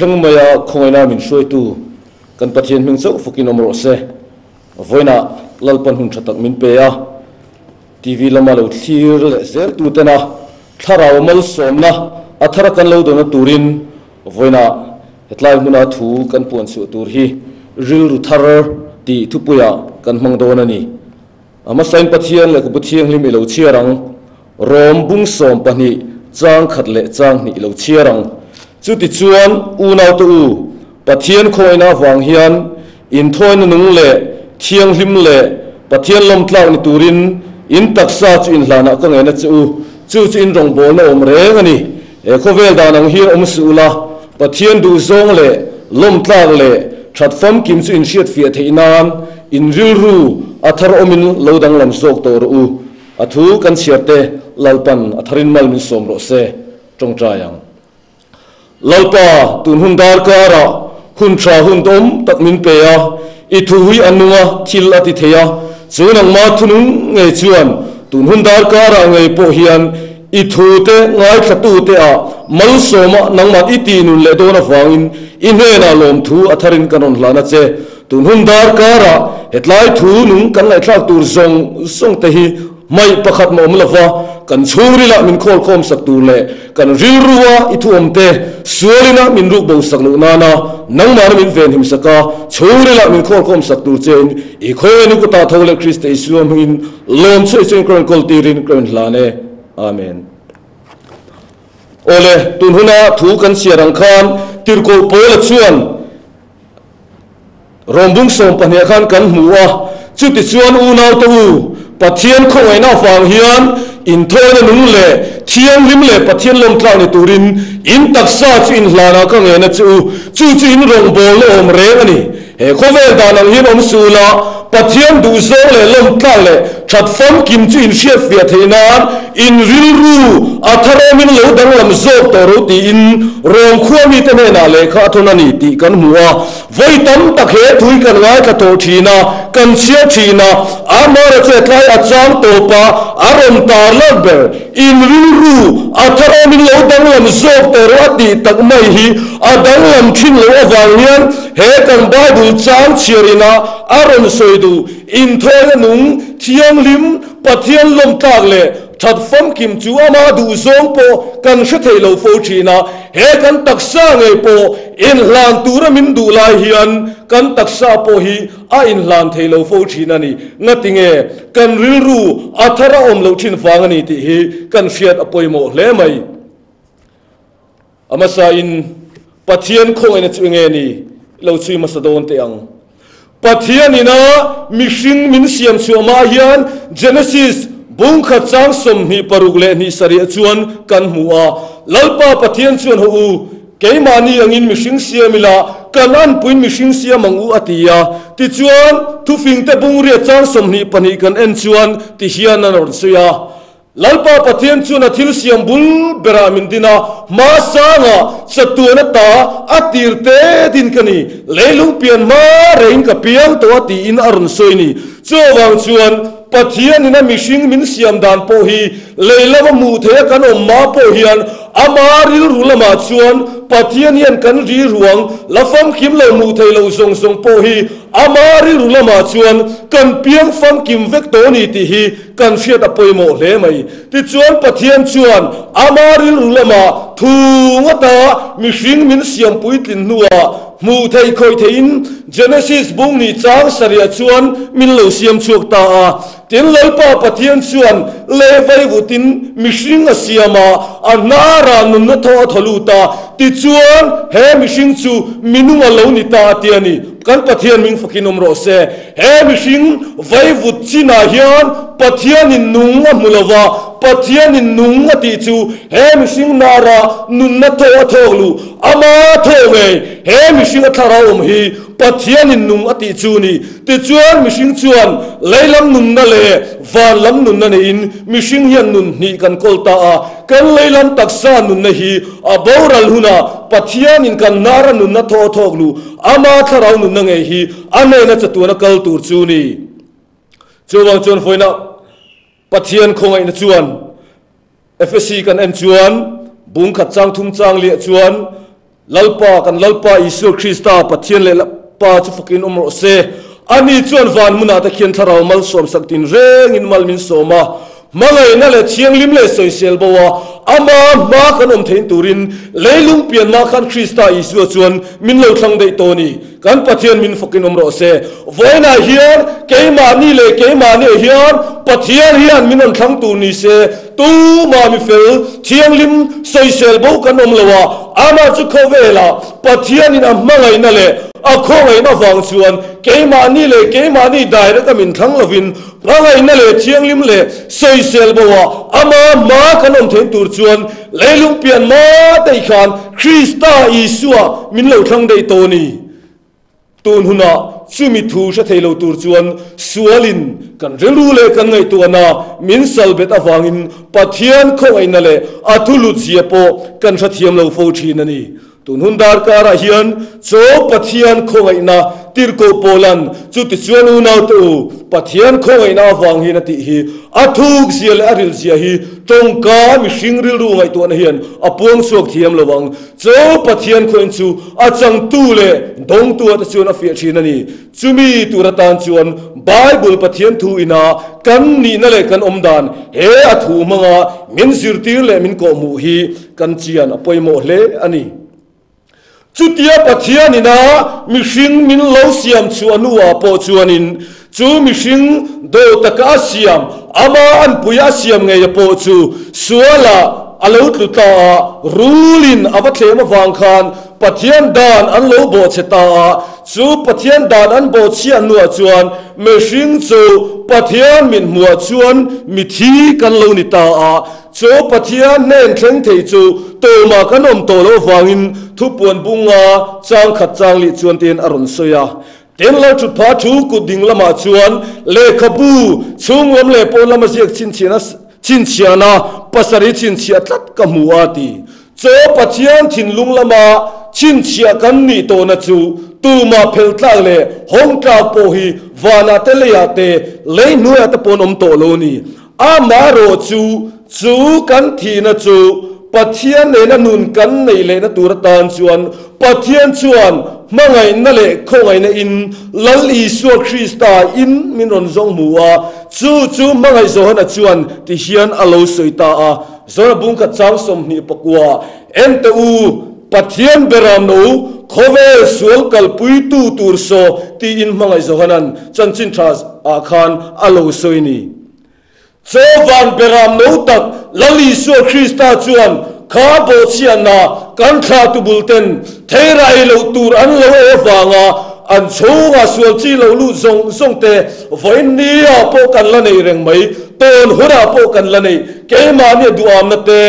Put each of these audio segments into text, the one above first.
thleng maia khawngaihna min hruaitu kan Pathian hming chauh fakin awm rawh se. Vawiinah Lalpan hun tha tak min pe a, TV lama lo thlir leh zel tutena thlarau malsawmna a thara kan lo dawna turin vawiinah hetlai hmuna thu kan puan chhuah tur hi rilru thar tih thupuiah kan hmang dawn a ni. A hmasain Pathian lehkhabu thianghlim i lo chhiar ang, Rom bung 12 chang khat leh chang hnih i lo chhiar ang. Chutichuan, unaute u, Pathian khawina avang hian inthawina nung leh thianghlim leh Pathian lawmtlak ni turin in taksa chu inhlanah ka ngen a che u, chu chu in rawngbawlna awm reng a ni. He khawvel dan ang hian awm suh ula, Pathian duhzawng leh lawmtlak leh that famkim chu inhriatfiah theih nan in rilru a thar awmin lo danglam zawk tawh rawh u. A thu kan chhiar te Lalpan a tharin mal min sawm rawh se, tawngtai ang. Lalpa, tun hun dar karah hun tha hun dawm tak min pe a, i thu hi a nung a, thil a ti thei a, chu nangma thunung ngei chuan tun hun dar karah ngei pawh hian i thu te ngaithla te ah malsawma nangmah i ti nun leh dawn avangin i hnenah lawmthu a tharin kan rawn hlan a che. Tun hun dar karah hetlai thu nung kan ngaihthlak tur zawng zawng te hi Hmaih pakhat mah awm lova, kan chhungrila min khawlkhawm sak tur leh kan rilrua i thuawm te sualina min ruk bo sak loh nana nangmahna min venhim sak a, chhungrila min khawlkhawm sak tur chein i khawiain i kutah tho leh Krista Isua hmingin lawm chhuah chuan ka rawn kawl tirin ka rawn hlan e. Amen. Awle, tun huna thu kan chhiar ang khan Tirhkoh Paula chuan Rawmbung 12 khan kan hmu a, chutichuan unaute u, Pathian khawngaihna avang hian inthawina nung leh thianghlim leh Pathian lawmtlak ni turin in taksa chu inhlanah ka ngen a che u, chu chu in rawngbawlna awm reng a ni. He khawvel dan ang hian awm suh la, Pathian duhzawng leh lawmtlak leh that famkim chu inhriatfiah theih nan in rilru a tharawmin lo danglam zawk tawh ro tiin Rom khua mite hnenah lehkha a thawn a ni tih kan hmu a. Vawi tam tak he thui kan ngaithla tawh thin a, kan chhiar thin a, amaherawhchu tlai a chang tawp a, a rawn tar lak ber. In rilru a tharawmin lo danglam zawk tawh ro a tih tak mai hi a danglam thin loh avang hian he kan Bible chang chhiar ina a rawn sawi duh inthawina nung thianghlim Pathian lawmtlak leh that famkim chu ama duhzawng pawh kan hre thei lo fo thin a, he kan taksa ngei pawh inhlan tura min duh lai hian kan taksa pawh hi a inhlan thei lo fo thin a ni. Ngatinge kan rilru a thar a awm loh thin vang a ni tih hi kan hriat a pawimawh hle mai. A hmasain Pathian khawngaihna chu enge ni lo chhui hmasa dawn teh ang. Pathian ina mihring min siam chhuah hma hian Genesis bung khat chang 26 leh hnih sarih chuan kan hmu a, Lalpa Pathian chuan haw u, keimahni angin mihring siam ila, kan anpuiin mihring siam ang u a ti a. Tichuan, thufingte bung riat chang 22 kan en chuan ti hian an rawn sawi a. Lalpa Pathian chuan a thil siam bul berah min din a, hma sangah chatuan ata a tir te din ka ni, leilung pian hma reiin ka piang tawh a tiin a rawn sawi ni. Chuvang chuan Pathianin a mihring min siam dan pawh hi lei lama hmuh theih a kan awm hma pawh hian ama rilru lamah chuan Pathian hian kan ri ruang la famkim lo hmuh theih loh zawng zawng pawh hi ama rilru lamah chuan kan piang famkim vek tawh a ni tih hi Kan hriat a pawimawh hle mai. Tichuan Pathian chuan ama rilru lamah thu ngawta mihring min siam puitlin hnuah hmuh theih khawih theihin Genesis bung ni chang sarih chuan min lo siam chhuak ta a. Tin Lalpa Pathian chuan lei vutin mihring a siam a, a hnarah nunna thaw a thaw lut a. Tichuan he mihring chu minung a lo ni ta a ti a ni. Kan Pathian ming fakin awm rawh se. He mihring vaivut chinah hian Pathianin nung a hmu lo va, Pathianin nung a tih chu he mihring nara nunna thaw a thawk luh, ama thaw ngei he mihring a thlarau awm hi Pathianin nung a tih chu ni. Tichuan mihring chuan lei lam nunna leh van lam nunna neiin mihring hian nun hnih kan kawl ta a, kan lei lam taksa nunna hi a boral hunah Pathianin kan nara nunna thaw a thawk luh, ama thlarau nunna ngei hi A nena chatuan a kal tur chu ni. Chuvang chuan vawiina Pathian khawngaihna chuan Efesi kan en chuan bung khat chang thum chang liah chuan Lalpa, kan Lalpa Isua Krista, Pathian leh Pa chu fakin awm rawh se. Ani chuan van hmunah te khian thlarau malsawmsak tinrengin mal min sawm a. Hmangaihna leh thianghlim leh sawisel bo a, ama hma kan awm thein turin leilung pianmah khan Krista Isua chuan min lo thlang daih tawh a ni. Kan Pathian min fakin awm rawh se. Vawiinah hian keimahni leh keimahniah hian Pathian hian min rawn thlang tur ni se, tumah mi fel, thianghlim, sawisel bo kan awm lo a, amah chu khawvelah Pathianin a hmangaihna leh a khawngaihna vang chuan keimahni leh keimahni direct a min thlang lovin Hmangaihna leh thianghlim leh sawisel bo ah ama hma kan awm theih tur chuan leilung pian hma daih khan Krista Isua min lo thlang daih tawh a ni. Tun hunah chumi thu hre thei lo tur chuan sualin kan rilru leh kan ngaihtuahna min salbet avangin Pathian khawngaihna leh a thulutzia pawh kan hrethiam lo fo thin a ni. Tun hun darkarah hian chaw Pathian khawngaihna tirhkoh Paulan chutichuan unaute u, Pathian khawngaihna avang hian a tih hi a thukzia leh a rilzia hi tawngka mihring rilru ngaihtuahna hian a puang chhuak thiam lo ang. Chaw Pathian khawngaihna chu a changtu leh dawngtu ah te chuan a fiah thin a ni. Chumi tur atan chuan Bible Pathian thu ina kan nihna leh kan awm dan he a thu hmanga min zirtir leh min kawhhmuh hi Kan chian a pawimawh hle a ni. Chutia Pathian ina mihring min lo siam chhuah hnuah pawh chuanin chu mihring dawh taka a siam, ama anpui a siam ngeia pawh chu sualah a lo tlu ta a, rulin a va thlem avang khan Pathian dan an lo bawhchhe ta a, chu Pathian dan an bawhchhiah hnuah chuan mihring chu Pathian mit hmuah chuan mithi kan lo ni ta a, Chu Pathian hnen thleng thei chu tawmah kan awm tawh loh avangin thupuan bunga chang khat chang lih chuan tiin a rawn sawi a. Tin, Lalthutpha thu kut ding lamah chuan lehkhabu chhung lam leh pawn lama ziak chhinchhiahna chhinchhiahna pasarih chhinchhiah tlat ka hmu a ti. Chaw Pathian thinlung lama chhinchhiah kan nih tawhna chu tumah phel tlak leh hawng tlak pawh hi vanah te leiah te lei hnuaiah te pawn awm tawh lo a ni. Amaherawh chu, chu kan thihna chu Pathian nena nun kan neih lehna tur atan chuan Pathian chuan hmangaihna leh khawngaihna in Lal Isua Krista in min rawn zawng hmu a, chu chu hmangaih Johana chuan ti hian a lo sawi ta a, Johana bungkhat chang 29, Ente u, Pathian beram no khawvel sual kalpuitu tur saw tiin hmangaih Johana'n chanchin tha ah khan a lo sawi ni. Chaw van beram no tak Lal Isua Krista chuan kha bawhchhiahna kan thlah tubul ten theirai loh tur an lo ei avanga an chhungah sual chi lo lut zawng zawng te vawiin nia pawh kan la nei reng mai, tawn hunah pawh kan la nei, keimahnia duhamna te,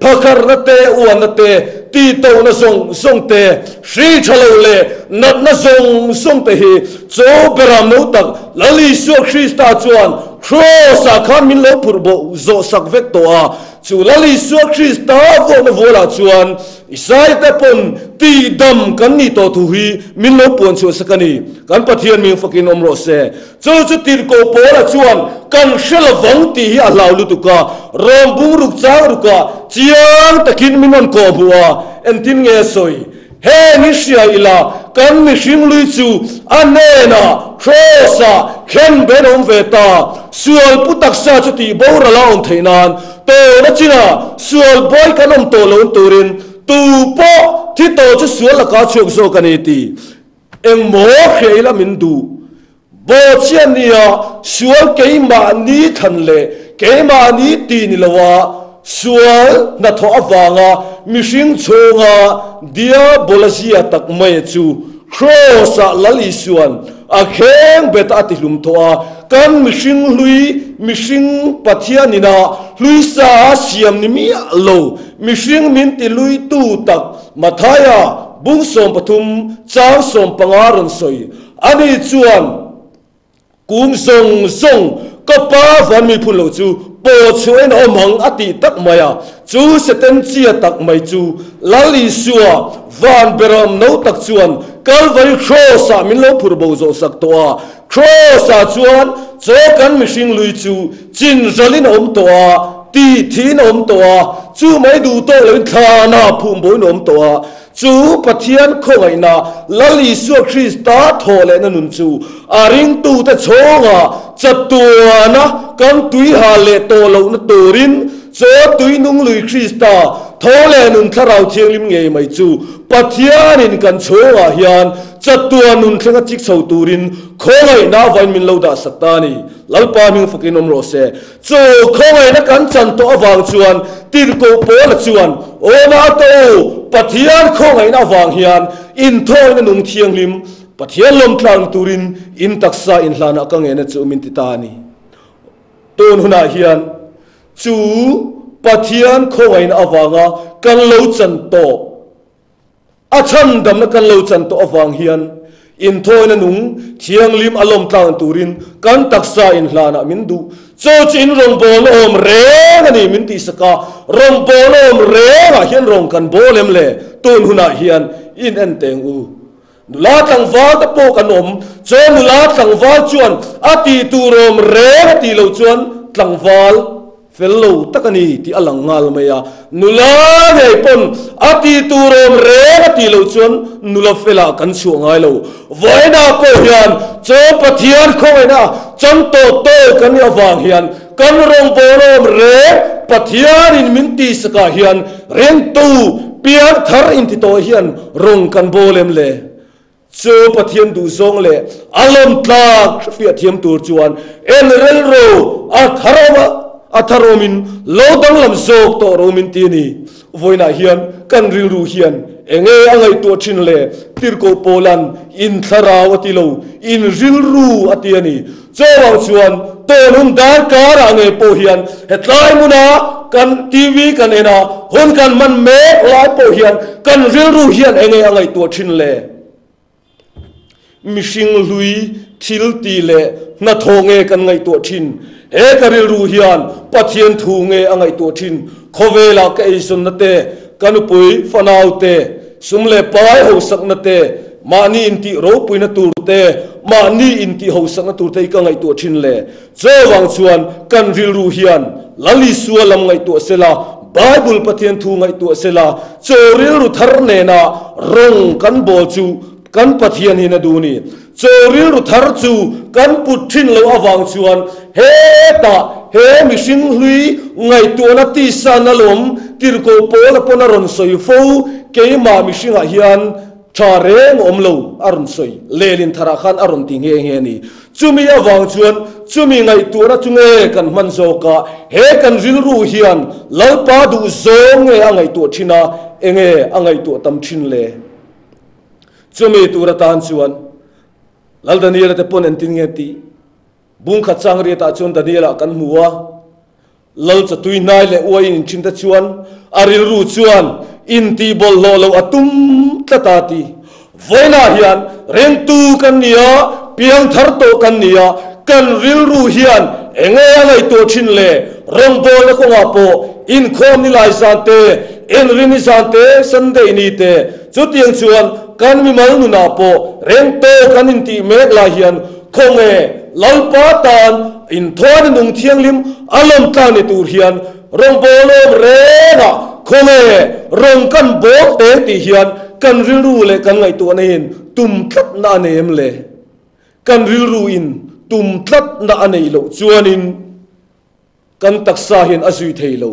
phakharna te, uanna te, tihtohna zawng zawng te, hri tha lo leh natna zawng zawng te hi chaw beram no tak Lal Isua Krista chuan Kraws-ah khan min lo phurh bo zawh sak vek tawh a, chu Lal Isua Krista vuakna vualah chuan Isaia-te pawn tihdam kan nih tawh thu hi min lo puan chhuah sak a ni. Kan Pathian ming fakin awm rawh se. Chu chu tirhkoh Paula chuan kan hre lovang tih hi a hlau lutuk a, Rom bung ruk chang rukah chiang takin min rawn kawh hmuh a, engtin nge a sawi? Heng i hria ila, kan mihring lui chu a hnenah Kraws-ah khen ben awm ve ta. Sual pu taksa chu tih boral a awm theih nan tawna chinah sual buai kan awm tawh lo turin tu pawh thi tawh chu sual lakah chhuak zawk a ni ti engmaw hria ila min duh. Bawhchhiat nia sual keimahni thlan leh keimahni ti ni loa sual hnathawh avanga mihring chhunga diabolazia tak mai chu Kraws-ah Lal Isuan a kheng bet a tihlum thawh a, kan mihring hlui, mihring Pathian ina hlui sa a siam ni miah lo, mihring min ti luitu tak Mathaia bung 13 chang 15 rawn sawi. Ani chuan kum zawng zawng ka pa van mi phun lo chu paw chhuahin a awm ang a tih tak mai a, chu Satan chia tak mai chu Lal Isua van beram no tak chuan Kalvari Kraws-ah min lo phur bo zawh sak tawh a, Kraws-ah chuan chaw kan mihring lui chu chin ralin a awm tawh a, tih thiin a awm tawh a, chu mai duh tawk loin thlana phum boin a awm tawh a. Chu Pathian khawngaihna Lal Isua Krista thawhlehna nun chu a ringtute chhawngah chatuana kan tuihal leh tawh lohna turin chaw tuinung lui Krista thawhleh nun Thlarau Thianghlim ngei mai chu Pathianin kan chhawngah hian chatuan nun thlenga chik chho turin khawngaihna avain min lo dahsak ta a ni. Lalpa hming fakin awm rawh se. Chu khawngaihna kan chan tawh avang chuan Tirhkoh Paula chuan, Aw naute u, Pathian khawngaihna avang hian inthawina nung thianghlim, Pathian lawmtlang turin in taksa inhlanah ka ngena chu min ti ta a ni. Tun hunah hian chu Pathian khawngaihna avanga kan lo chan tawh, A chhandamna kan lo chan tawh avang hian inthawina nung thianghlim a lawm tlang turin kan taksa inhlanah min duh. Chaw chu in rawngbawlna awm reng a ni min tihsak a, rawngbawlna awm rengah hian rawng kan bawl em le? Tun hunah hian in en teng u. Nula tlangval te pawh kan awm, chaw nula tlangval chuan a tih tur awm reng a tih loh chuan tlangval Fel lo tak a ni tih a lang nghal mai a, nula ngei pawn a tih tur awm reng a tih loh chuan nula felah kan chhuah ngai lo. Vawiinah pawh hian chaw Pathian khawngaihna chang tawh tawk kan nih avang hian kan rawngbâwl awm reng Pathianin min tihsakah hian ringtu piang thar inti tawh hian rawng kan bawl em le? Chu Pathian duhzawng leh a lawmtlak hrefiah thiam tur chuan en rilru a thar awm a, a thar awmin lo danglam zawk tawh ro min ti a ni. Vawiinah hian kan rilru hian enge a ngaihtuah thin le? Tirhkoh Paula'n in thlarau a ti lo, in rilru a ti a ni. Chuvang chuan tawn hun darkarah ngei pawh hian hetlai hmuna kan TV kan en a, hun kan hman mek lai pawh hian kan rilru hian enge a ngaihtuah thin le? Mihring hlui thil ti leh hnathawh nge kan ngaihtuah thin? He ka rilru hian Pathian thu nge a ngaihtuah thin? Khawvelah ka eizawnna te, ka nupui fanau te, sum leh pai hosakna te, mahni intih ropuina tur te, mahni intih hosakna tur te hi ka ngaihtuah thin le. Chuvang chuan kan rilru hian Lal Isua lam ngaihtuah sela, Bible Pathian thu ngaihtuah sela, chaw rilru thar nena rawng kan bawl chu kan Pathian hian a duh ni. Chaw rilru thar chu kan put thin loh avang chuan hetah he mihring hlui ngaihtuahna tisa na lawm tirhkoh Paula pawn a rawn sawi fo, keimah mihringah hian tha reng awm lo a rawn sawi lelin tharah khan a rawn ti nghe nghe a ni. Chumi avang chuan chumi ngaihtuahna chu nge kan hman zawk a, he kan rilru hian Lalpa duh zawng nge a ngaihtuah thin a, enge a ngaihtuah tam thin le? Chumi tur atan chuan Lal Daniela te pawn entin nge tih bungkhat chang riatah chuan Daniela kan hmu a, Lal chatui hnai leh uai in thin te chuan a rilru chuan intih bawlhhlawh loh a tum tlat a ti. Vawiinah hian ringtu kan ni a, piangthar tawh kan ni a, kan rilru hian enge a ngaihtuah thin le? Rawngbawlna kawngah pawh inkhawm ni lai zan te, inrini zan te, Sunday ni te, chutiang chuan kan mimal nunah pawh rengtawk kan intih mek lai hian Khawnge Lalpa tan inthuan i nung thianghlim a lawmtlang ni tur hian rawngbâwl awm reng a, khawnge rawng kan bâwl teng tih hian kan rilru leh kan ngaihtuahna in tum tlatna a nei em le? Kan rilru in tum tlatna a neih loh chuanin kan taksa hian a zui thei lo.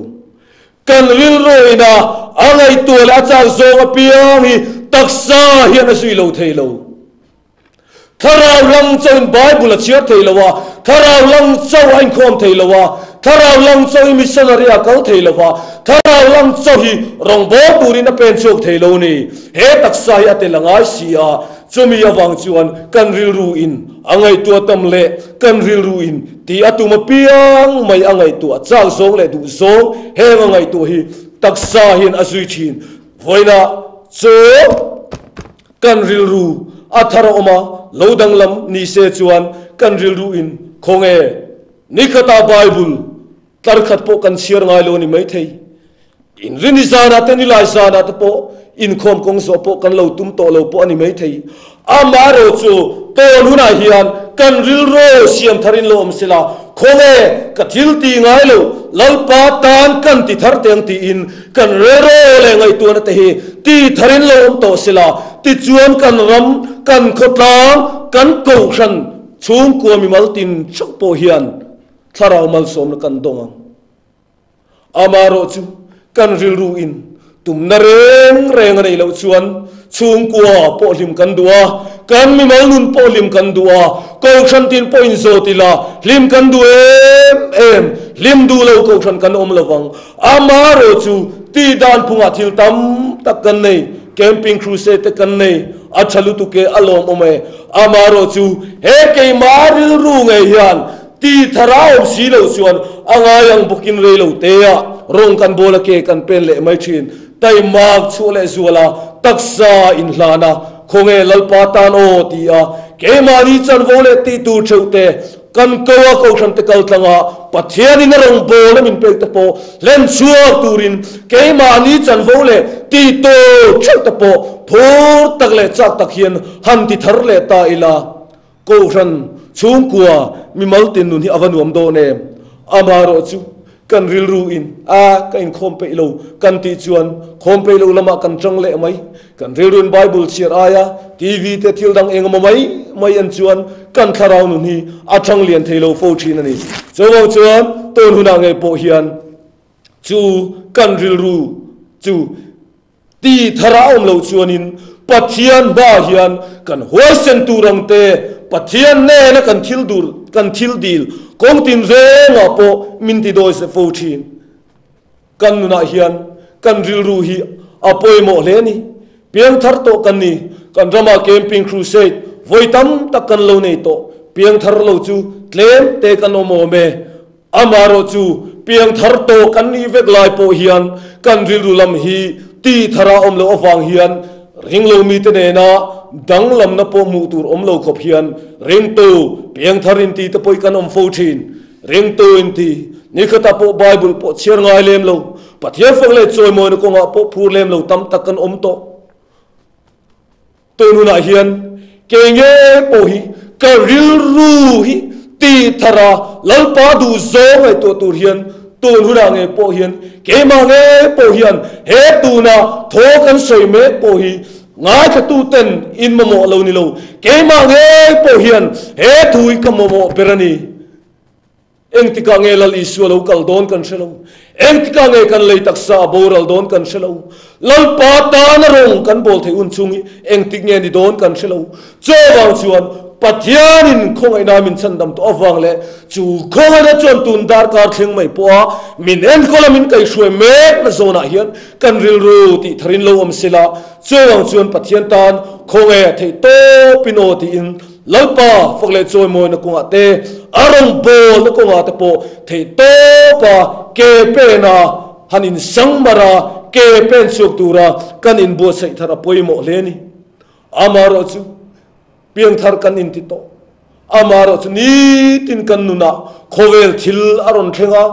Kan rilru ina a ngaihtuah leh a chak zawng apiang hi taksa hian a zui lo thei lo. Thlarau lang chauhin Bible a chhiar thei lo a, thlarau lang chauh a inkhawm thei lo a, thlarau lang chauhin missionary a kal thei lo a, thlarau lang chauh hi rawngbâwl turin a pen chhuak thei lo ni. He taksa hi a tel a ngai si a, chumi avang chuan kan rilru in a ngaihtuah tam leh kan rilru in tih a tum apiang mai a ngaihtuah chak zawng leh duh zawng heng a ngaihtuah hi taksa hian a zui thin. Vawiinah chu. Kan rilru a thar a awm a, lo danglam ni se chuan kan rilru in khawnge nikhata Bible tlar khat pawh kan chhiar ngai lo a ni maithei. Inrini zanah te nilai zanah te pawh Inkhawm kawng zawh pawh kan lo tum tawh lo pawh a ni maithei. Amaherawhchu, tawn hunah hian kan rilru siam tharin lo awm sela, Khawnge ka thil ti ngai lo, Lalpa tan kan ti thar teh ang tiin kan rilru leh ngaihtuahna te hi ti tharin lo awm tawh sela, tichuan kan ram, kan khawtlang, kan kohhran chhungkua mimal tin theuh pawh hian thlarau malsawmna kan dawng ang. Amaherawhchu, kan rilru in tumna reng reng a neih loh chuan chhungkua pawh hlim kan duh a, kan mimal nun pawh hlim kan duh a, kohhran tin pawh inzawt ila hlim kan duh em em, hlim duh lo kohhran kan awm lo vang. Amaherawhchu, tih dan phungah thil tam tak kan nei, camping crusade te kan nei, a tha lutuk e, a lawmawm e. Amaherawhchu, he keimah rilru ngei hian Ti thar a awm si lo chuan a ngai ang bawkin rei lo te ah rawng kan bawl a ke kan pen leh mai thin. Taimak chhuah leh zual a taksa in hlan a, khawnge Lalpa tan aw ti a keimahni chanvo leh tih tur theuh te kan ko a kohhran te kal tlang a Pathian in a rawng bawl a min pek te pawh hlen chhuak turin keimahni chanvo leh tih tur theuh te pawh phur tak leh chak tak hian han ti thar leh ta ila. Kohhran chhungkua mimal tin nun hi a va nuam dawn em? Amaherawh chu kan rilru in a ka inkhawm peih lo kan tih chuan khawm peih loh lamah kan tang leh mai. Kan rilru in Bible chhiar aia TV te thil dang engemaw mai mai en chuan kan thlarau nun hi a thang lian thei lo fo thin a ni. Chuvang chuan tawn hunah ngei pawh hian chu kan rilru chu Ti thar a awm loh chuanin Pathian hma hian kan huaisen tur ang te, Pathian nena kan thil dur, kan thil dil kawng tin rengah pawh min ti dawi se fo thin. Kan nunah hian kan rilru hi a pawimawh hle a ni. Piangthar tawh kan ni, kan ramah Camping Crusade vawi tam tak kan lo nei tawh. Piangthar lo chu tlem te kan awm awm e. Amaherawh chu piangthar tawh kan nih vek lai pawh hian kan rilru lam hi tih thara awm loh avang hian ringlo mite nena danglamna pawh hmuh tur awm lo khawp hian ringtu piangthar inti te pawh kan awm fo thin. Ringtu inti nikhatah pawh Bible pawh chhiar ngai lem lo, Pathian fak leh chawimawina kawngah pawh phur lem lo tam tak kan awm tawh. Tun hunah hian kei nge pawh hi ka rilru hi tih thar a, Lalpa duh zawng ngaihtuah tur hian tun hunah nge pawh hian keimah nge pawh hian he tuna thaw kan sawi mek pawh hi ngaithla ten in mamawh lo ni lo, keimah nge pawh hian he thu hi ka mamawh ber a ni. Engtikah nge Lal Isua lo kal dawn kan hre lo. Engtikah nge kan lei taksa a boral dawn kan hre lo. Lalpa tana rawng kan bawl theih hun chhung hi engtik nge ni dawn kan hre lo. Chuvang chuan Pathianin khawngaihna min chhandam tawh avang leh chu khawngaihna chuan tun darkar thleng mai pawha min enkawl a min kaihhruai mekna zawnah hian kan rilru tih tharin lo awm sela, chuvang chuan Pathian tan khawnge theih tawpin aw tiin Lalpa fak leh chawimawina kawngah te, a rawngbawlna kawngah te pawh theih tawpa ke pena han insang mar a, ke pen chhuak tura kan inbuatsaih thar a pawimawh hle a ni. Amaherawh chu piangthar kan inti tawh. Amaherawh chu nitin kan nunah khawvel thil a rawn thleng a,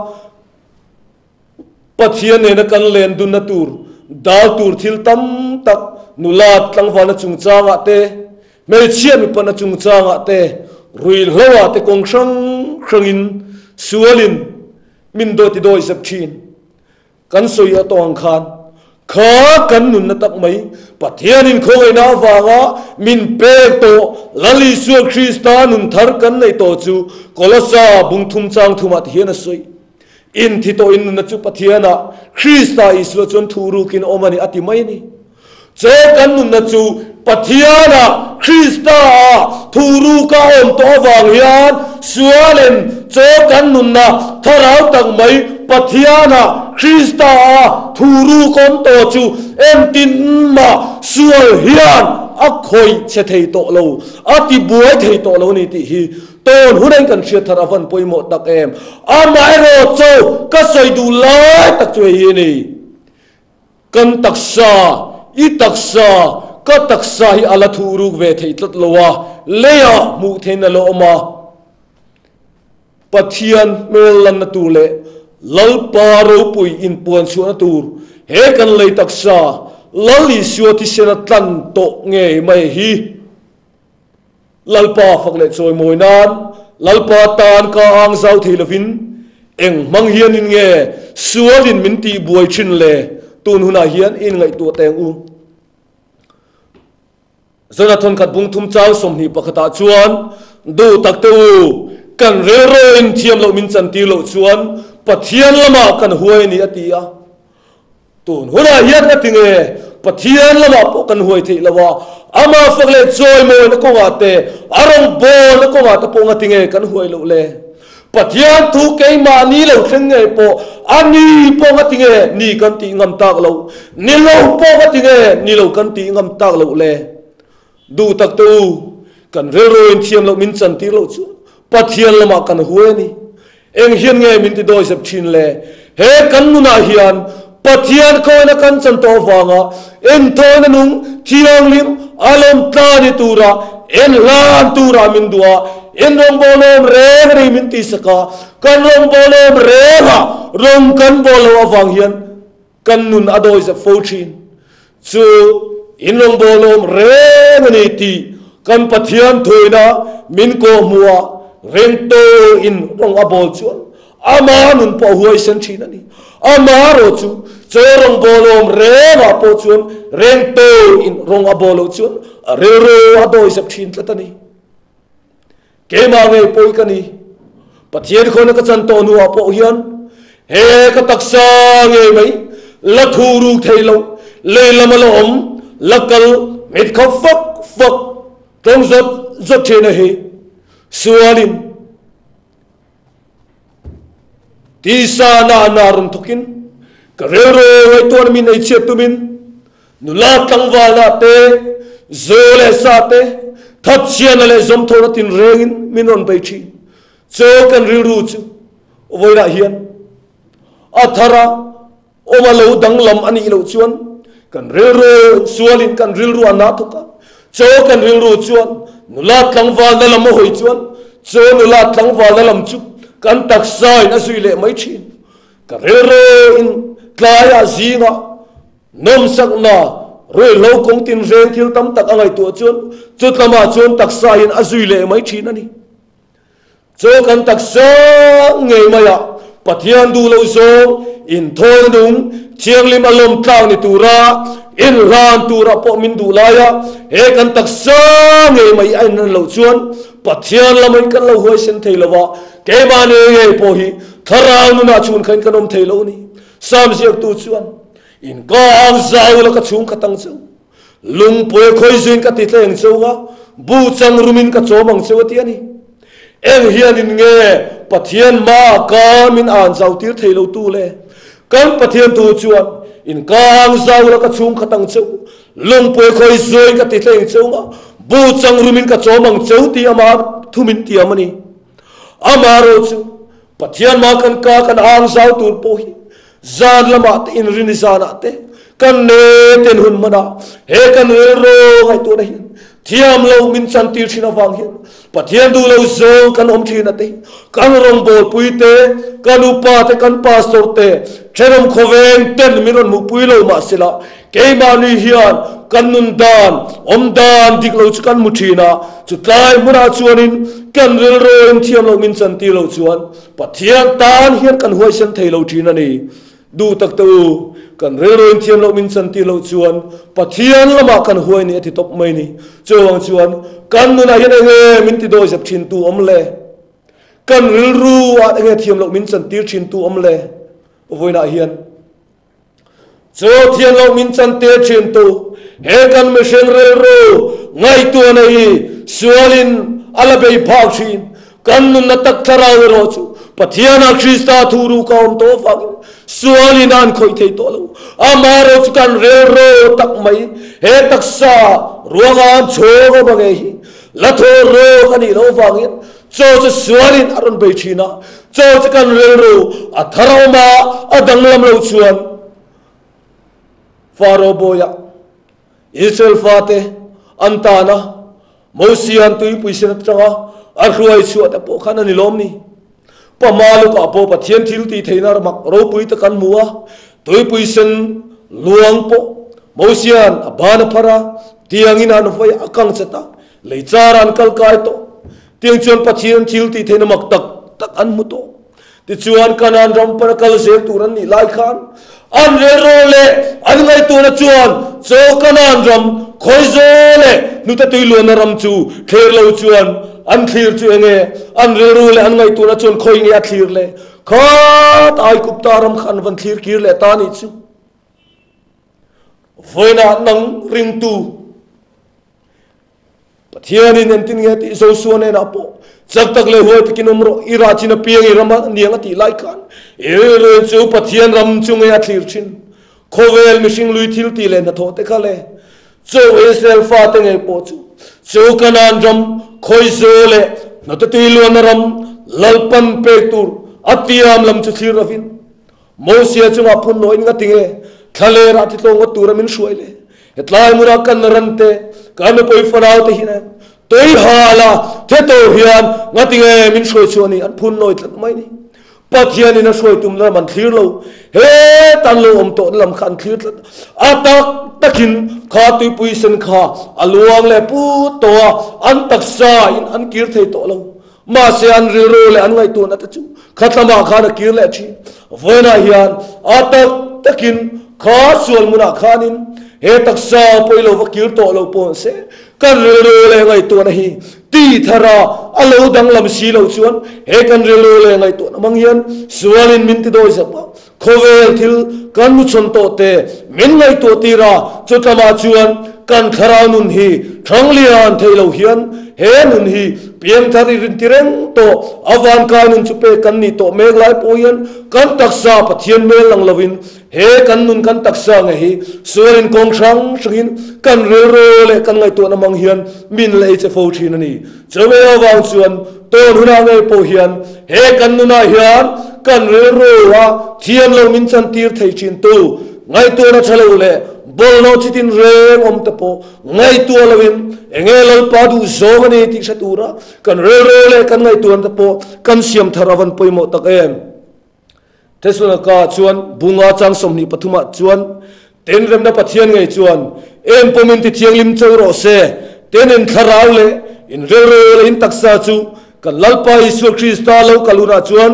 Pathian nena kan len dunna tur dal tur thil tam tak nula tlangvalna chungchangah te, hmeichhia mipana chungchangah te, ruihhloah te kawng hrang hrangin sualin min dawti dawi zep thin. Kan sawi a tawng khan kha kan nunna tak mai Pathianin khawngaihna avanga min pek tawh Lal Isua Krista nun thar kan neih tawh chu Kolosa bung thum chang thumah ti hian a sawi. In thi tawh in nunna chu Pathianah Krista Isua chuan thu rukin awm a ni a ti mai a ni. Chaw kan nunna chu Pathianah Krista-ah thu ruka awm tawh avang hian sualin chaw kan nunna thlarau tak mai Pathianah Krista-ah thu ruk awm tawh chu engtin mah sual hian a khawih che thei tawh lo, a ti buai thei tawh lo a ni tih hi Tawn hunain kan hriat thar a van pawimawh tak em? Amaherawh cho ka sawi duh lai tak chu hei hi a ni. Kan taksa, i taksa, ka taksa hi a la thuh ruk ve theih tlat lo a, leiah hmuh theihin a la awm a. Pathian hmel lanna tur leh Lalpa ropui inpuan chhuahna tur he kan lei taksa. Lal Isua thisena tlan tawh ngei mai hi. Lalpa fak leh chawimawi nan Lalpa tan ka ang zau thei lovin eng hmang hianin nge sualin min tih buai thin le tun hunah hian i inngaihtuah teng u. Jonathan khat bung thum chang 21 ah chuan duh tak te u, kan rilruin thiam loh min chantir loh chuan Pathian lamah kan huai a ni a ti a. Tun hunah hian ka ti nge, Pathian lamah pawh kan huai theih lo a, amah fak leh chawimawina kawngah te, a rawngbawlna kawngah te pawh ngati nge kan huai loh le? Pathian thu keimahni lo thleng nge pawh a ni pawh ngati nge ni kan tih ngam tak loh? Ni lo pawh ngati nge ni lo kan tih ngam tak loh le? Duh tak te u, kan rilru in thiam loh min chantir loh chuan Pathian lamah kan huai a ni. Eng hian nge min ti dawi zep thin le? He kan nunah hian Pathian khawina kan chan tawh avanga entawina nung thianghlim a lawm tla ni tura en hlan tura min duh a, in rawngbawlawm reng a ni min tihsak a, kan rawngbawlawm renga rawng kan bawl loh avang hian kan nun a dawi zep fo thin. Chu in rawngbawlawm reng a ni tih kan Pathian thuina min kawhhmuh a, reng tawhin rawng a bawl chuan ama nun pawh a huaisen thin a ni. Ama erawh chu chaw rawngbawlawm rengah pawh chuan reng tawhin rawng a bawl loh chuan a rilru a dawi zep thin tlat a ni. Keimah ngei pawi ka ni. Pathian khawna ka chan tawh hnuah pawh hian he ka taksa ngei mai la thu ruk thei lo, lei lama la awm, la kal mit kho fak fak tlawng zawt zawt thin a hi sualin tisa na na rawn thawkin ka rilru ngaihtuahna min ei chhiat tumin Nula tlangvalna te, zaw leh sa te, thatchhiana leh zawmthawhna tinrengin min rawn bei thin. Chaw kan rilru chu vawilah hian a thar a, awm a lo danglam a nih loh chuan kan rilru sualin kan rilru a na thawk a. Chaw kan rilru chuan nula tlangvalna lam a hawi chuan chaw nula tlangvalna lam chu kan taksain a zui leh mai thin. Ka rilruin tlaiah zingah Nawmsakna, ruihhlo kawng tinreng thil tam tak a ngaihtuah chuan chutlamah chuan taksa hian a zui leh mai thin a ni. Chaw kan taksa ngei maiah Pathian duh loh zawng inthawn nung thianghlim a lawm tlak ni tura inhlan tura pawh min duh laia he kan taksa ngei mai a inran loh chuan Pathian lamah kan lo huaisen thei lova keimahni ngei pawh hi thlarau nunah chhun khain kan awm thei lo a ni. Sam ziaktu chuan In ka ang zau la ka chhung khat ang cheu, lungpui khawi zuin ka ti tleng cheu a, bu chang rumin ka chawm ang cheu a ti a ni. Eng hianin nge Pathian ma ka min an zau tir thei lo tu le? Kan Pathian thu chuan, In ka ang zau la ka chhung khat ang cheu, lungpui khawi zuin ka ti tleng cheu a, bu chang rumin ka chawm ang cheu ti ama thu min tiam a ni. Amaherawhchu, Pathian ma kan ka kan ang zau tur pawh hi zan lamah te inrini zanah te kan ne ten hun hmanah he kan rilru ngaihtuahna hian thiam lo min chantir thin avang hian Pathian duh lo zawng kan awm thin a te kan rawngbawlpui te kan upa te kan pastor te thenawm khawveng ten min rawn hmuhpui lo mahsela Keimahni hian kan nun dan, awm dan dik lo chu kan hmu thin a, chutlai hmunah chuanin kan rilruin thiam loh min chantir loh chuan Pathian tan hian kan huaisen thei lo thin a ni. Duh tak te u, kan rilruin thiam loh min chantir loh chuan Pathian lamah kan huai ni a ti tawp mai ni. Chuvang chuan kan nunah hian enge min ti dawi zep thin tu awm le? Kan rilru ah enge thiam loh min chantir thin tu awm le? Vawiinah hian. Chu thian loh min chantir thintu he kan mihring rilru ngaihtuahna hi sualin a la bei phak thin. Kan nunna tak thlarau erawh chu Pathiana Krista thu ru ka awm tawh avangin sualin a an khawih thei tawh lo. Amaherawh chu kan rilru tak mai he taksa ruanga an chhawng awm ange hi la thaw rawk a nih loh avangin Chaw chu sualin a rawn bei thin a, chaw chu kan rilru a thar awm a, a danglam lo chuan Faro bawiah Israel fate an tan a, Mosia'n tuipui sen atanga a hruai chhuah te pawh khan a ni lawm ni. Pama lukah pawh Pathian thil tih theihna mak ropui tak an hmu a, tuipui sen luang pawh. Mosia'n a ban a phar a, tiangin an vawi a kang chat a, lei chara an kal kai tawh. Tiang chuan Pathian thil tih theihna mak tak tak an hmu tawh. Tichuan Kanaan ram pana kal zel tur an nih lai khan an relrawl leh an ngaihtuahna chuan chaw Kanaan ram khawi zaw leh hnute tui luanna ram chu thlir lo chuan an thlir chu enge an rilru leh an ngaihtuahna chuan khawi nge a thlir le khat Aigupta ram kha an van thlir kir leh ta nih chu. Vawiinah nang ringtu Pathianin entin nge tih Joshua hnenah pawh chak tak leh huai takin awm rawh, i rah chin apiang i ram a niang a tih lai khan i rilruin chu Pathian ram chu nge a thlir thin. Khawvel mihring lui thil tih leh hnathawh te kha le chu Israel fate ngei pawh chu chu Kanaan ram khawi zaw leh hnawte tui luanna ram Lalpan pek tur a tiam lam chu thlir lovin Mosia chungah phun nawiin nga tinge thlaler ah titlawng ngawt tura min hruai le? Hetlai hmunah kan ran te, kan nupui fanau te hian tui hal a the tur hian nga tinge min hruai chhuah ni? An phun nawi tlat mai ni. Pathianin a hruai tumna lam an thlir lo, heta an lo awm tawhna lam kha an thlir tlat. A tak takin kha tuipui sen kha a luang leh put tawh a, an taksa in an kir thei tawh lo. Mahse an rilru leh an ngaihtuahna te chu khatlamah khan a kir leh thin. Vawiinah hian a tak takin kha sual hmunah khanin he taksa pawi lo va kir tawh lo pawh se kan rilru leh ngaihtuahna hi ti thara a lo danglam si lo chuan he kan rilru leh ngaihtuahna hmang hian sualin min ti dawi zap a, khawvel thil kan hmuchhawn tawh te min ngaihtuah tir a, chutlamah chuan kan thlarau nun hi thanglian thei lo hian he nun hi piangthar i rinti reng tawh a vankai nun chu pek kan nih tawh mek lai pawh hian kan taksa Pathian hmel lang lovin he kan nun kan taksa nge hi sualin kawng hrang hrangin kan rilru leh kan ngaihtuahna hmang hian min la ei che fo thin a ni. Chumi avang chuan tawn hunah ngei pawh hian he kan nunah hian kan rilru a thiam lo min chantir thei thin tu ngaihtuahna tha lo leh bawlhhlawh chi tin reng awm te pawh ngaihtuah loin enge Lalpa duh zawng a ni tih hre tura kan rilru leh kan ngaihtuahna te pawh kan siam thar avan pawimawh tak em. Thesalonika chuan bunga chang 23 ah chuan Tin remna Pathian ngei chuan em pawmin ti thianghlim cho rawh se, tin in thlarau leh in rilru leh in taksa chu kan Lalpa Isua Krista lo kal hunah chuan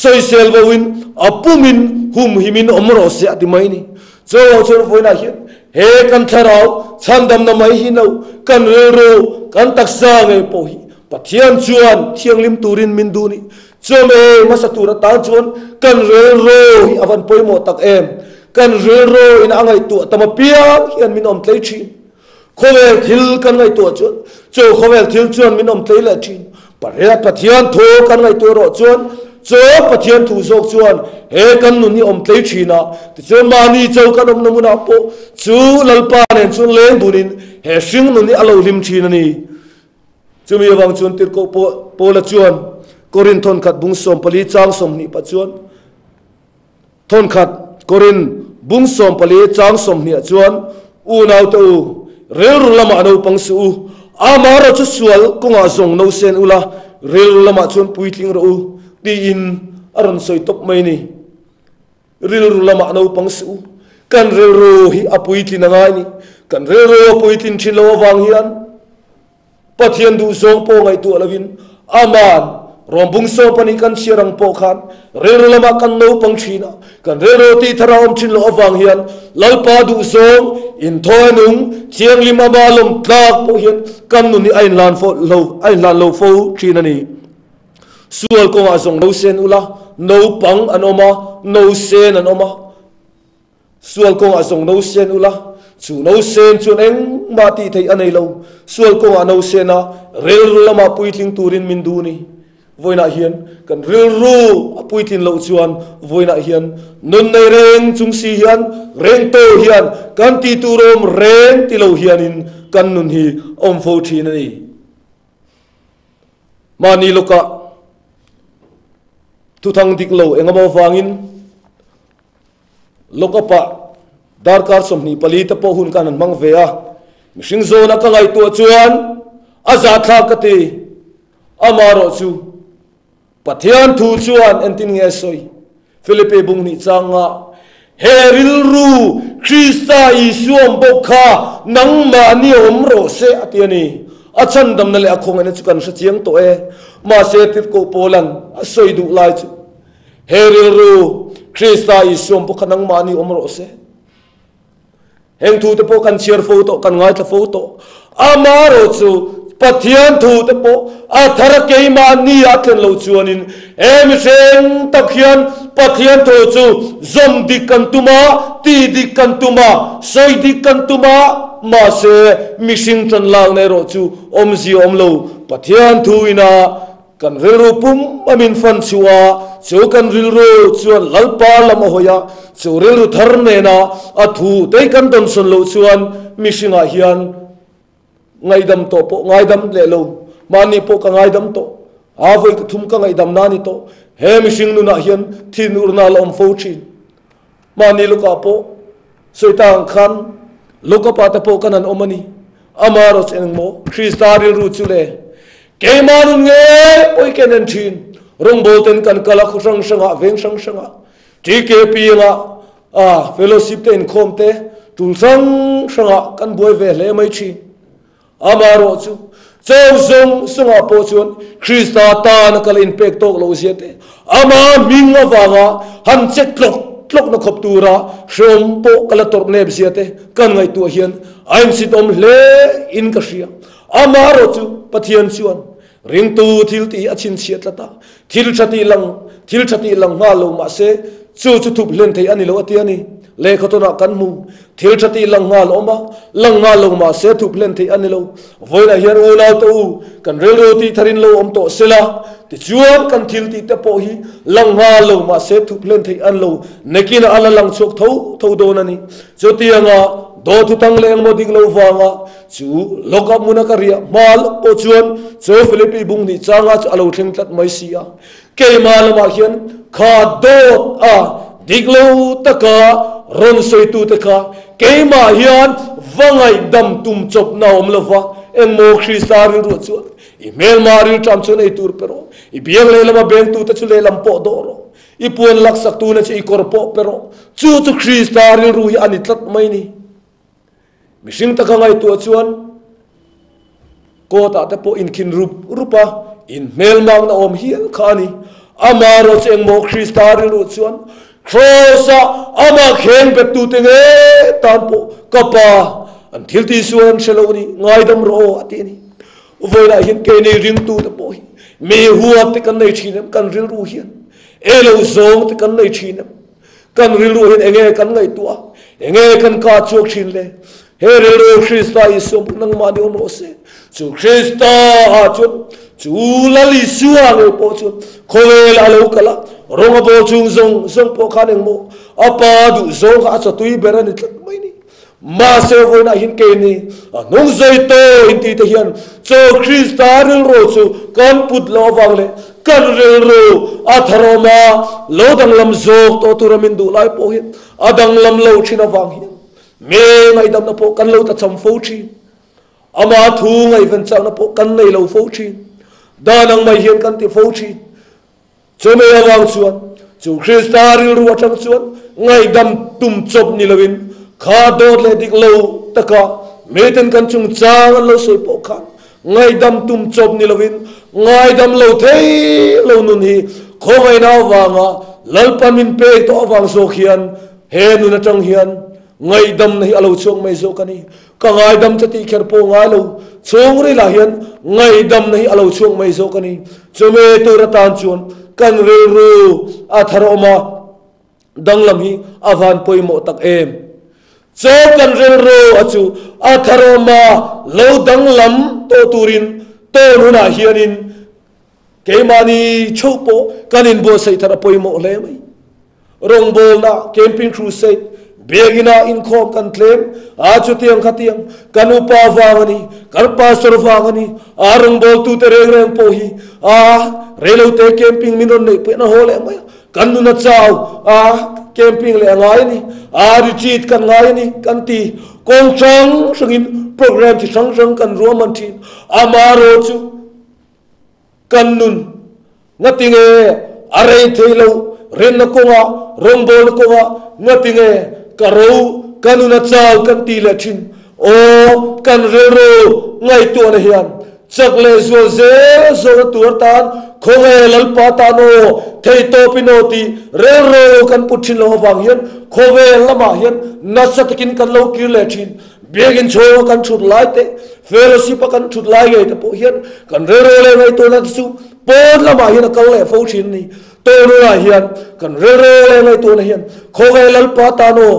sawisel bo in a pumin humhim in awm rawh se a ti mai ni. Chuvang chuan vawiinah hian he kan thlarau chhandamna mai hi no kan rilru kan taksa ngei pawh hi Pathian chuan thianghlim turin min duh ni. Chawhmeh hmasa tur atan chuan kan rilru hi a van pawimawh tak em? Kan rilru in a ngaihtuah tam apiang hian min awm tlei thin. Khawvel thil kan ngaihtuah chuan chu khawvel thil chuan min awm tlei leh thin. Pariat Pathian thu kan ngaihtuah erawh chuan chu Pathian thu zawk chuan he kan nun hi awm tlei thin a, tichuan mahni cho kan awmna hmunah pawh chu Lalpa nen chuan leng dunin he hring nun hi a lo hlim thin a ni. Chumi avang chuan Tirhkoh Paula chuan Korin thawnkhat bung 14 chang 20 pah chuan thawnkhat Korin bung 14 chang 20 ah chuan Unaute u, rilru lamah naupang suh u, amaherawh chu sual kawngah zawng no sen ula, rilru lamah chuan puitling rawh u, tiin a rawn sawi tawp mai a ni. Rilru lamah naupang suh u, kan rilru hi a puitlin a ngai ni. Kan rilru a puitlin thin lo avang hian Pathian duhzawng pawh ngaihtuah lovin Aman rawngbung sawm pahnih kan chhiar ang pawh khan rilru lamah kan naupang thin a, kan rilru tihthar a awm thin loh avang hian Lalpa duhzawng inthawi nung thianghlim ama lawm tlak pawh hian kan nun hi a inhlan fo lo a inhlan lo fo thin a ni. Sual kawngah zawng no sen ula, naupang an awm a, no sen an awm a. Sual kawngah zawng no sen ula, chu no sen chuan engmah tih theih a nei lo. Sual kawngah no sen a, rilru lamah puitling turin min duh ni. Vawiinah hian kan rilru a puitlin loh chuan vawiinah hian nun nei reng chung si hian, reng to hian kan tih tur awm reng ti lo hianin kan nun hi awm fo thin a ni. Mahni lawkah thuthang dik lo engemaw vangin Lawkapah darkar 24 te pawh hun khan an hmang ve a, mihring zawna ka ngaihtuah chuan a zahthlak ka ti. Amaherawh chu Pathian thu chuan entin nge a sawi? Philippe bung hnih changa he rilru Krista Isua awm bawk kha nangmahni awm rawh se, a ti a ni. A chhandamna leh a khawngaihna chu kan hre chiang tawh e. Mahse, Tirhkoh Paula'n a sawi duh lai chu, He rilru, Krista Isua awm bawk kha nangmahni awm rawh se. Heng thu te pawh kan chhiar fo tawh, kan ngaithla fo tawh. Amaherawhchu, Pathian thu te pawh a thar a keimahni a thlen loh chuanin he mihring tak hian Pathian thu chu zawm dik kan tum a, tih dik kan tum a, sawi dik kan tum a, mahse mihring tan lakna erawh chu awmzia awm lo. Pathian thu ina Kan rilru pum a min fan chhuah a, chu kan rilru chuan Lalpa lam a hawi a, chu rilru thar nena a thu tei kan dawnsawn loh chuan mihringah hian ngaihdam tawh pawh ngaidam leh lo, mahni pawh ka ngaidam tawh, a vawi ka thum ka ngaihdam na ni tawh, he mihring nunah hian thinurna a la awm fo thin. Mahni lukah pawh sawi ta ang khan lukapa te pawh kan han awm a ni. Amaherawhchu engmaw Krista rilru chu le keimah nun nge pawi ken en thin. Rawngbâwl ten kan kal a, khaw hrang hrangah, veng hrang hrangah, TKP anga a fellowship te inkhawm te tul hrang hrangah kan buai ve hle mai thin. Amaherawhchu, cho zawng zawngah pawh chuan Krista tana kal inpek tawk loh zia te, ama hming avanga han che tlawk tlawkna khawp tura hreawm pawh ka la tawrh nep zia te kan ngaihtuah hian a insit awm hle in ka hria. Amaherawhchu, Pathian chuan ringtu thil tih hi a chhinchhiah tlat a, thil tha tih lang, thil tha tih lang nghal lo mah se, chu chu thup hlen thei a ni lo a ti a ni. Lehkhathawnah kan hmu, thil tha tih lang nghal awm a, lang nghal lo mah se thup hlen thei a ni lo. Vawiinah hian unau te u, kan rilru tih tharin lo awm tawh se la, tichuan kan thil tih te pawh hi lang nghal lo mah se thup hlen thei a ni lo, nakinah a la lang chhuak tho tho dawn a ni. Chutianga dawthu tang leh engmaw dik lo vanga Chu lawka hmuna ka riah hma lawk pawh chuan chu Philippi bung hnih changa chu a lo thleng tlat mai si a. Keimah lamah hian kha dawt a dik lo taka rawn sawitute kha keimah hian va ngaihdam tum chawpna a awm lo va, engmaw Krista rilruah chuan i hmelma rilṭam chuan ei tur pe rawh, i biang lehlama bengtute chu lehlam pawh dawh rawh, i puan laksaktuna chu i kawr pawh pe rawh, chu chu Krista rilru hi a ni tlat mai ni. Mihring taka ngaihtuah chuan court ah te pawh inkhin rup rup a, inhmelmakna awm hial kha a ni. Amaherawh chu engmaw Krista rilruh chuan Kraws ah amah kheng bettute nge tan pawh ka pa an thil tih sual an hre lo a ni, ngaidam rawh aw a ti a ni. Vawiinah hian keini ringtute pawh hi mi huat te kan nei thin em kan rilru hian e lo zawng te kan nei thin em? Kan rilru hian enge kan ngaihtuah a, enge kan kah chhuak thin le? He rilru Krista Isua pawh nangmah ni awm rawh se. Chu Krista ah chuan, chu Lal Isua ngei pawh chuan khawvel a lo kal a, rawng a bawl chung zawng zawng pawh khan engmaw a pa duh zawng kha a chawtui ber a ni tlat mai ni. Mahse vawiinah hian keini a hnung zawi tawh inti te hian chaw Krista rilru chu kan put loh avang leh kan rilru a tharawm a, lo danglam zawk tawh tura min duh lai pawh hian a danglam lo thin avang hian mi ngaihdamna pawh kan lo tacham fo thin. Ama thu ngaihven chakna pawh kan nei lo fo thin. Dan ang mai hian kan ti fo thin. Chumi avang chuan chu Krista rilru atang chuan ngaihdam tum chawp ni loin kha dawt leh dik lo taka miten kan chungchang an lo sawi pawh khan ngaihdam tum chawp ni loin ngaidam lo thei lo nun hi khawngaihna avanga Lalpa min pek tawh avang zawk hian he nun atang hian ngaihdamna hi a lo chhuak mai zawk a ni. Ka ngaidam che tih kher pawh ngai lo, chhungrilah hian ngaihdamna hi a lo chhuak mai zawk a ni. Chumi tur atan chuan kan rilru a thar awm a, danglam hi a van pawimawh tak em. Chaw kan rilru a chu a thar awm a, lo danglam tawh turin tawn hunah hianin keimahni chauh pawh kan inbuatsaih thar a pawimawh hle mai. Rawngbawlna, Camping Crusade, biakina inkhawm kan tlem a, chutiang khatiang kan upa vang a ni, kan pastor vang a ni, a rawngbawltute reng reng pawh hi a reilote camping min rawn neih pawhin a haw leh mai a, kan nun a chau a, camping leh a ngai a ni, a retreat kan ngai a ni kan ti. Kawng hrang hrangin program chi hrang hrang kan ruahman thin. Amaherawhchu Kan nun ngatinge a rei thei lo, rinna kawngah, rawngbawlna kawngah ngatinge ka ro Ka nun a chau kan ti leh thin. Aw, kan rilru ngaihtuahna hian chak leh zual zel zawhna tur atan khawnge Lalpa tan aw, theihtawpin aw tih rilru kan put thin loh avang hian khawvel lamah hian nasa takin kan lo kir leh thin. Biakinn chhunga kan thut lai te, fellowship a kan thut lai ngei te pawh hian kan rilru leh ngaihtuahna te chu pawn lamah hian a kal leh fo thin a ni. Tawrunah hian kan rilru leh ngaihtuahna hian khawngaih Lalpa tan aw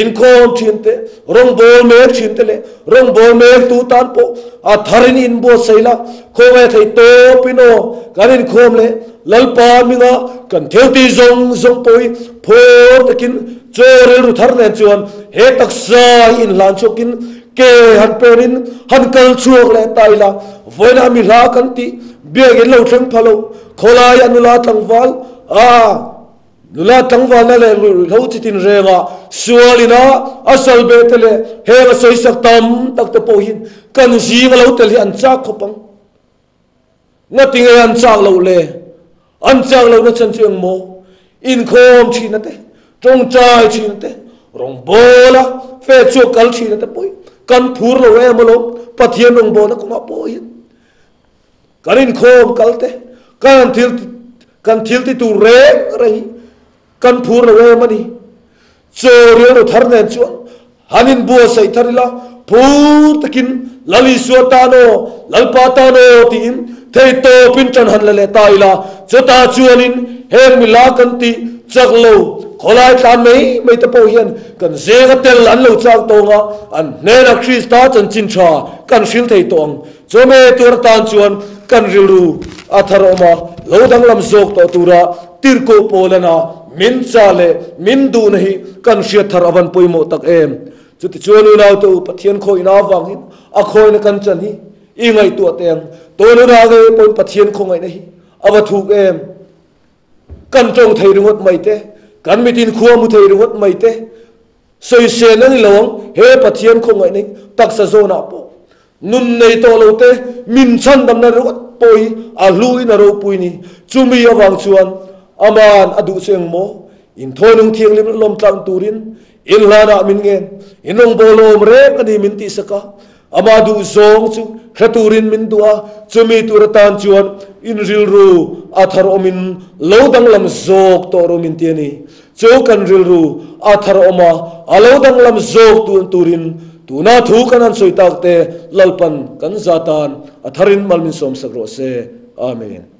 inkhawm thin te, rawngbâwl mêk thin te leh rawngbâwl mêktu tan pawh a tharin inbuatsaih la, khawngaih theih tawpin aw kan inkhawm leh Lalpa hminga kan thilti zawng zawng pawh hi phur takin chaw rilru thar nen chuan he taksa hi inhlan chhuakin ke han penin han kal chhuak leh ta ila, vawiinah mi hla kan tih biakin lo thleng pha lo. Khawlaia nula tlangval a nula tlangvalna leh ruihhlo chi tin renga sualina a sal beh te leh heng a sawisak tam tak te pawh hi kan zinga lo tel hi an chak khawp ang. Ngatinge an chak loh le? An chak lohna chhan chu engmaw? Inkhawm thina te, tawngtai thina te, rawngbawla fe chhuak kal thina te pawh hi kan phur lo em alawm Pathian rawngbawlna kawngah pawh hian. Kan inkhawm kal te, kan thil kan thil ti tur reng reng hi kan phur lo em a ni. Chaw rilru thar nen chuan han inbuatsaih thar ila, phur takin Lal Isua tan aw, Lalpa tan aw tiin theihtawpin ṭan han la leh ta ila, chutah chuanin heng mila kan tih chak lo khawlai tlan mai mai te pawh hian kan zenga tel an lo chak tawng a, an hnenah Krista chanchin ṭha kan hril thei tawh ang. Chawhmeh tur atan chuan kan rilru a thar awm a, lo danglam zawk tawh tura tirhkoh Paulana min cha leh min duhna hi kan hriat thar a van pawimawh tak em. Chutichuan unaute u, Pathian khawihna avangin a khawihna kan chan hi i ngaihtuah teh ang. Tun hunah ngei pawhin Pathian khawngaihna hi a va thuk em. Kan tawng thei ringawt mai te, kan mitin khua hmu thei ringawt mai te, Sawisel a ni lo ang, he Pathian khawngaihna hi taksa zawnah pawh nun nei tawh lo te min chhandamna ringawt pawh hi a hluin a ropui ni. Chumi avang chuan Aman a duh chu engmaw? Inthawi nung thianghlim lawm tlang turin inhlanah min ngen, in rawngbâwl awm reng a ni min tihsak a. Amah duh zawng chu hre turin min duh a, chumi tur atan chuan in rilru a thar awmin lo danglam zawk tawh rawh min ti a ni. Chu kan rilru a thar awm a, a lo danglam zawk tun turin tuna thu kan han sawi tak te Lalpan kan za tan a tharin mal min sawmsak rawh se. Amen.